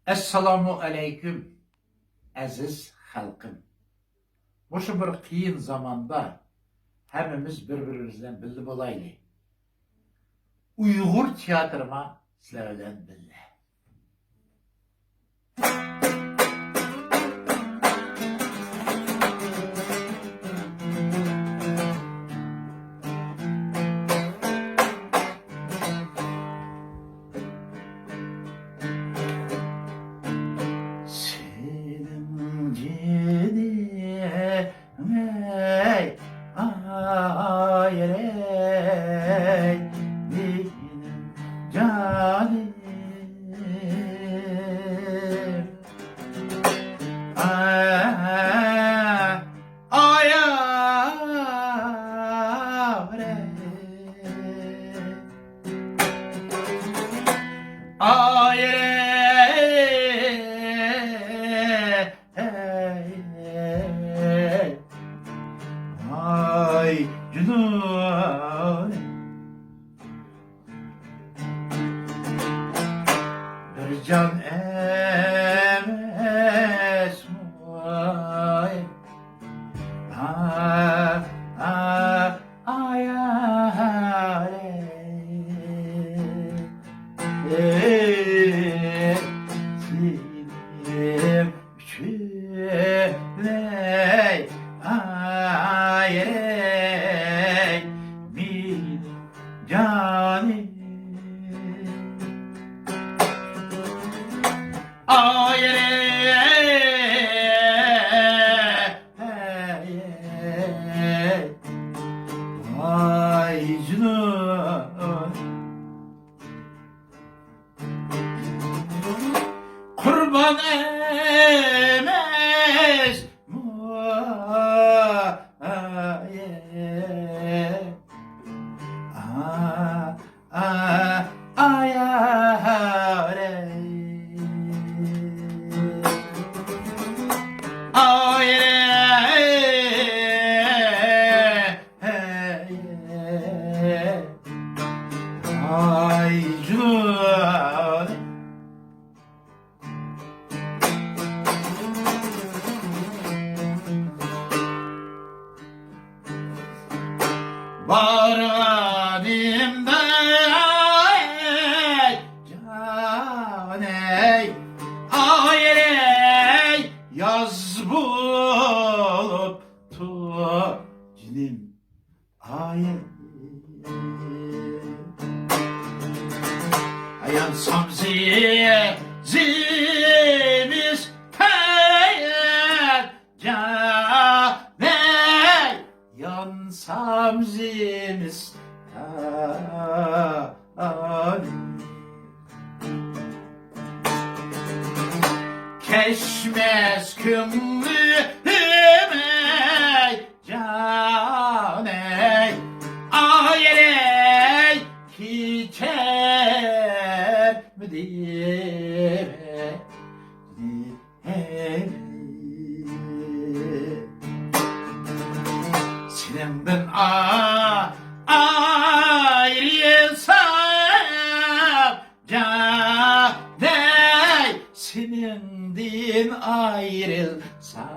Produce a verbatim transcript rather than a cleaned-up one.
ئەسسالامۇ ئەلەيكۇم، ئەزىز خەلقىم! مۇشۇ بىر قىيىن زاماندا ھەممىمىز بىر-بىرىمىز بىلەن بىللە بولايلى. ئۇيغۇر تىياتىرىما سىلەر بىلەن بىللە. سېنىڭ جېنىڭ ئەي، ئايرەي، مېنىڭ جانىم. ئا، ئايرەي، ئايرەي. ھەي، ھەي، ۋاي جۇنۇن. بىر جان ئەمەسمۇ؟ ھا، ھا، ئايالى. ئەي، سېنىڭ ئۈچۈن ئەي، ئايەي، مېنىڭ جانىم. ئايەي، ئايەي، ۋاي جۇنۇن. قۇربان ئەمەس مۇ-، ئايە. ئا، ئا، ئايە، ئايە. ھەي، ھەي، ھەي. ئاي جۇنۇن. بارغانىمدا ئاي جانەي، ئايەي، ياز بولۇپتۇ جېنىم. ئاي، ئايانسام زىمىستان، جانەي، يانسام زىمىستان. كەچمەس كۆڭلۈم ئەي، جانەي، ئايەي، كېچەرمىدىم ئەي. سېنىڭدىن ئا-، ئايرىلسام، جانەي، سېنىڭدىن ئايرىلسام.